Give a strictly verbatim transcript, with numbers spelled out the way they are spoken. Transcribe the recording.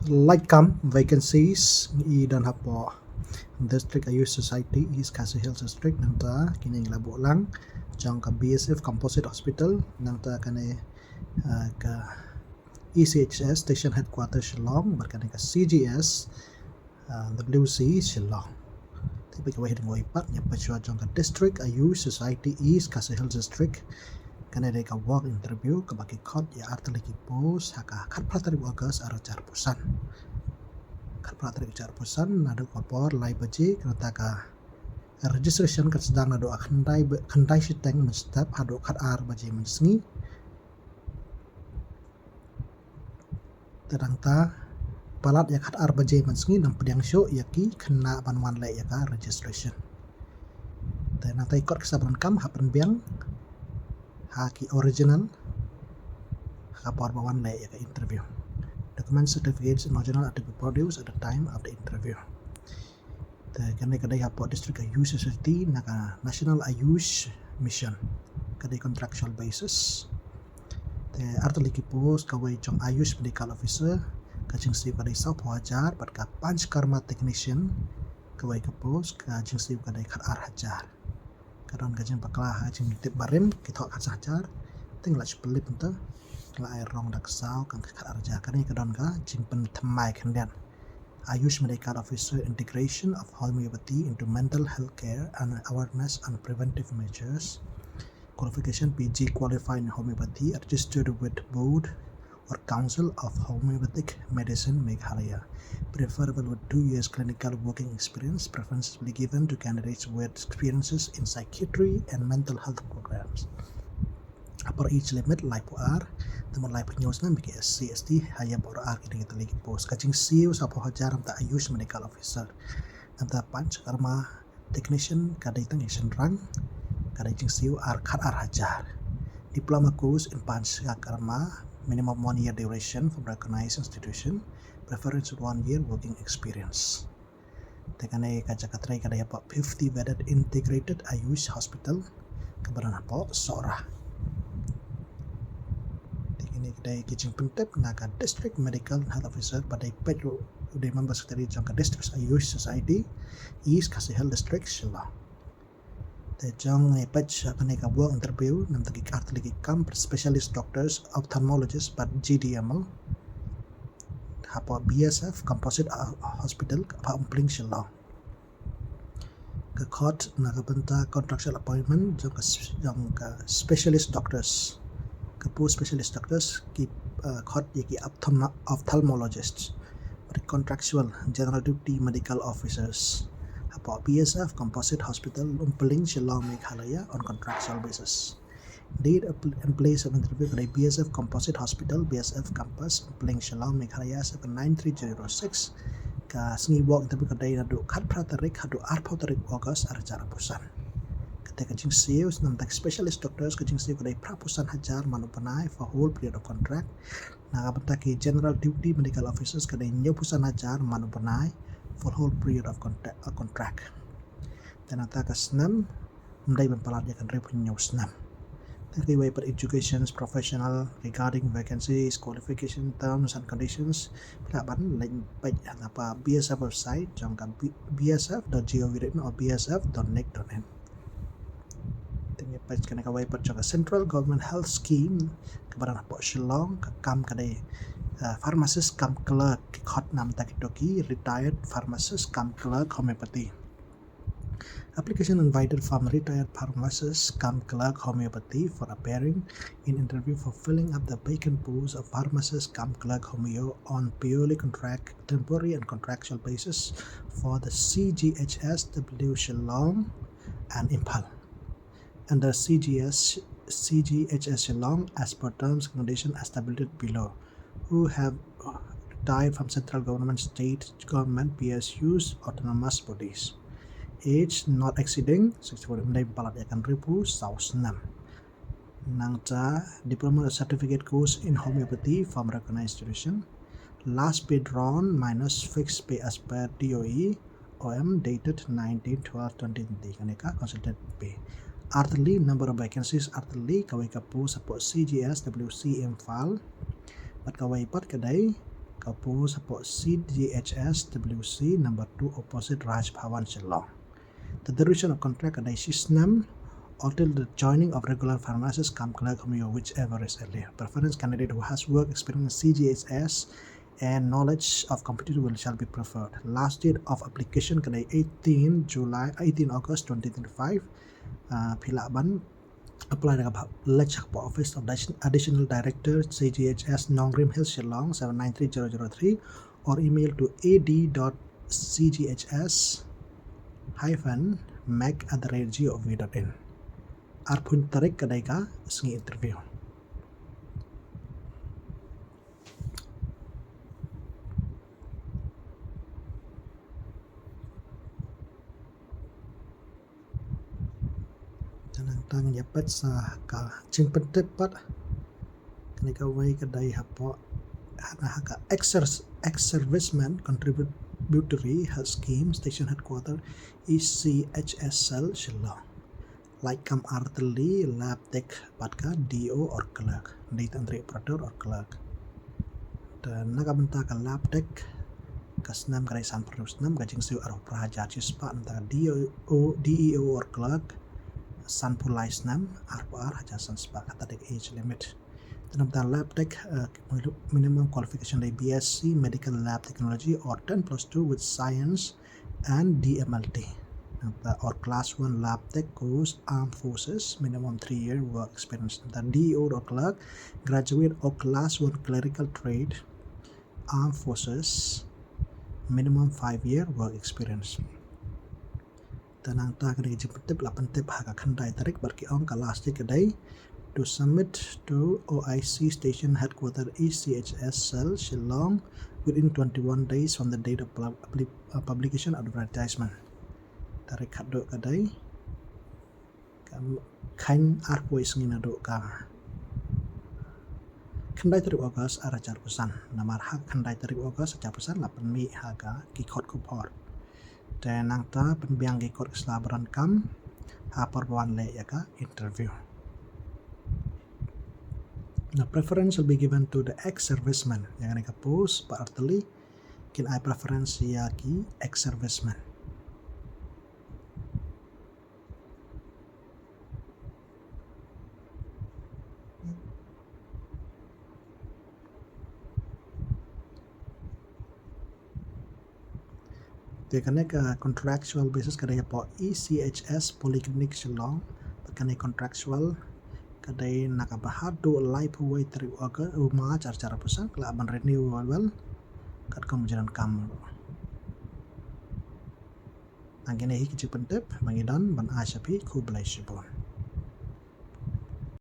Laitkam vacancies ngi don hapoh District Ayush Society East Khasi Hills District, nangta kine ngi la buh lang jong ka B S F Composite Hospital, nangta kane, uh, ka E C H S Station Headquarters Shillong, bad kane ka C G S, uh, W C Shillong. Te ba kawei hadien kawei pat, ïa pyrshah jong ka District Ayush Society East Khasi Hills District. Kane dei ka walk interview kaba ki khot ïa artylli ki post ha ka khatphra tarik August arhajar arphew san. Khatphra tarik arhajar arphew san, naduh ka por lai baje, kata ka registration ka sdang naduh khyndai ba-, khyndai shiteng mynstep haduh khatar baje mynsngi. Te nangta palat ïa khatar baje mynsngi nang pdiang shuh ïa ki khynnah ban wan leh ïa ka registration. Te nangta i kot ki sa pyndonkam hap pynbiang ha ki original ha ka por ba wan leh ïa ka interview. Documents, certificates and original are to be produced at the time of the interview. Te kane ka dei hapoh District Ayush Society na ka National Ayush Mission. Ka dei contractual basis. Te artylli ki post, kawei jong Ayush Medical Officer, ka jingsiew ka dei sawphew hajar, bad ka Panchkarma Technician, kawei ka post, ka jingsiew ka dei khatar hajar. Ka don ka jingbakla ha ka jingtip barim, ki thoh khatsan hajar, te ngi la shu pynlip mynta, ngi la ai rong da ka saw, kan khatar hajar. Kane ka don ka jingpynthymmai khyndiat. Ayush Medical Officer, integration of homeopathy into mental health care and awareness and preventive measures. Qualification: P G qualified in homeopathy, registered with Board or Council of Homeopathic Medicine Meghalaya, preferable with two years clinical working experience, preference will be given to candidates with experiences in psychiatry and mental health programs. Upper age limit laiphew ar, te mut laiphew hynñiew snem ïa ki S C S T, ha ïa bor ar kine ki tylli ki post. Ka jingsiew sawphew hajar, nangta Ayush Medical Officer. Nangta Panchkarma Technician ka dei tang ïa shynrang, ka dei jingsiew ar khatar hajar. Diploma course in Panchkarma, minimum one year duration from recognized institution, preference one year working experience. Te kane ka jaka trei ka dei hapoh fifty bedded integrated Ayush Hospital kaba don hapoh Sohra. Te kine ki dei ki jingpyntip na ka District Medical Health Officer, ba dei peit ruh u dei member secretary jong ka District Ayush Society East Khasi Hills District, Shillong. Te jong ngi peit sha kane ka walk interview, namar ki artylli ki kam: specialist doctors, ophthalmologist bad G D M O hapoh B S F Composite, uh, Hospital hapoh Umpling, Shillong. Ka khot na ka bynta contractual appointment jong ka s-, jong ka specialist doctors. Ka post specialist doctors ki, uh, khot ïa ki ophthalmo-, ophthalmologists. Bad contractual, general duty medical officers hapoh B S F Composite Hospital, Umpling, Shillong, Meghalaya, on contractual basis. Date of pl-, and place of interview ka dei B S F Composite Hospital, B S F Campus, Umpling, Shillong, Meghalaya, seven nine three zero six. Ka sngi walk interview ka dei naduh khatphra tarik haduh arphew tarik August arhajar arphew san. Kata ka jingsiew, namar ki specialist doctors, ka jingsiew ka dei phraphew san hajar man u bnai for whole period of contract. Na ka bynta ki general duty medical officers ka dei hynñiewphew san hajar man u bnai for whole period of contra-, uh, contract. Te nangta ka snem, ym dei ban palat ïa ka hynriewphew hynñiew snem. Te kiwei pat educations professional regarding vacancies, qualification, terms and conditions, phi lah ban leit peit ha kata ka B S F website jong ka B-, B S F dot gov dot in or B S F dot nic dot in. Te ngi peit kane kawei pat jong ka Central Government Health Scheme kaba don hapoh Shillong, ka kam ka dei, uh, pharmacist cum clerk, ki khot namar ki toki retired pharmacist cum clerk homeopathy. Application invited from retired pharmacist cum clerk homeopathy for appearing in interview for filling up the vacant post of pharmacist cum clerk homeo on purely contract, temporary and contractual basis for the C G H S W Shillong and Imphal. Under C G S, C G H S Shillong as per terms and condition as tabulated below, who have retired from central government, state government, P S Us, autonomous bodies. Age not exceeding sixty-four, ym dei palat ïa ka hynriewphew saw snem. Nangta diploma or certificate course in homeopathy from recognized institution. Last pay drawn minus fixed pay as per D O E, O M dated nineteen twelve twenty twenty, kane ka consultant pay. Artylli, number of vacancies artylli, kawei ka post hapoh C G S W C Imphal. Bad kawei pat ka dei Ka post hapoh C G H S W C number two opposite Raj Bhavan, Shillong. The duration of contract ka dei shi snem or till the joining of regular pharmacist cum clerk M O, whichever is earlier. Preference candidate who has work experience in C G H S and knowledge of computer will shall be preferred. Last date of application ka dei eighteen July, eighteen August twenty twenty-five. Uh, phi lah ban apply da kaba leit hapoh Office of Addition-, Additional Director C G H S, Nongrim Hills, Shillong, seven nine three zero zero three, or email to A D dot C G H S hyphen mac at the rate G O V dot in. Arphew tarik ka dei ka sngi interview. Te nangta ngin ïa peit sa ka jingpyntip pat. Kane kawei ka dei hapoh, ha ka ex-, ex-serviceman contributory health scheme, station headquarter E C H S cell, Shillong. Lait kam ar tylli, lab tech bad ka D O or clerk, data entry operator or clerk. Te na ka bynta ka lab tech, ka snem ka dei sanphew snem, ka jingsiew arphew phra hajar shispah, nangta D O, D E O or clerk, sanphew lai snem, arphew ar hajar san spah, kata dei age limit. Te na ka bynta lab tech, eh, minimum qualification dei B S c, medical lab technology, or ten plus two with science and D M L T. Nangta or class one lab tech course, armed forces, minimum three year work experience. Nangta D E O or clerk, graduate or class one clerical trade, armed forces, minimum five year work experience. Te nangta kane ka jingpyntip la pyntip ha ka khyndai tarik, bad ki ong ka last date ka dei to submit to O I C station headquarter E C H S cell, Shillong, within twenty-one days from the date of pub-, publi-, uh, publication of advertisement. Tarik khatduh ka dei ka m-, khain arphew sngi naduh ka khyndai tarik August ar hajar arphew san. Namar ha khyndai tarik August ar hajar arphew san la pynmih ha ka ki kot khubor. Te nangta pynbiang ki kot ki sla ba donkam ha por ba wan leh ïa ka interview. Now, preference will be given to the ex-servicemen. Ïa kane ka post ba ar tylli kin ai preference ïa ki ex-servicemen. Te kane ka contractual basis ka dei hapoh E C H S Polyclinic Shillong. Bad kane contractual ka dei na ka ba haduh laiphew wei tarik August, uh, March ar hajar arphew san, ka lah ban renew well, katkum jingdonkam. Nangta kine hi ki jingpyntip ba ngi don ban ai sha phi, khublei shibun.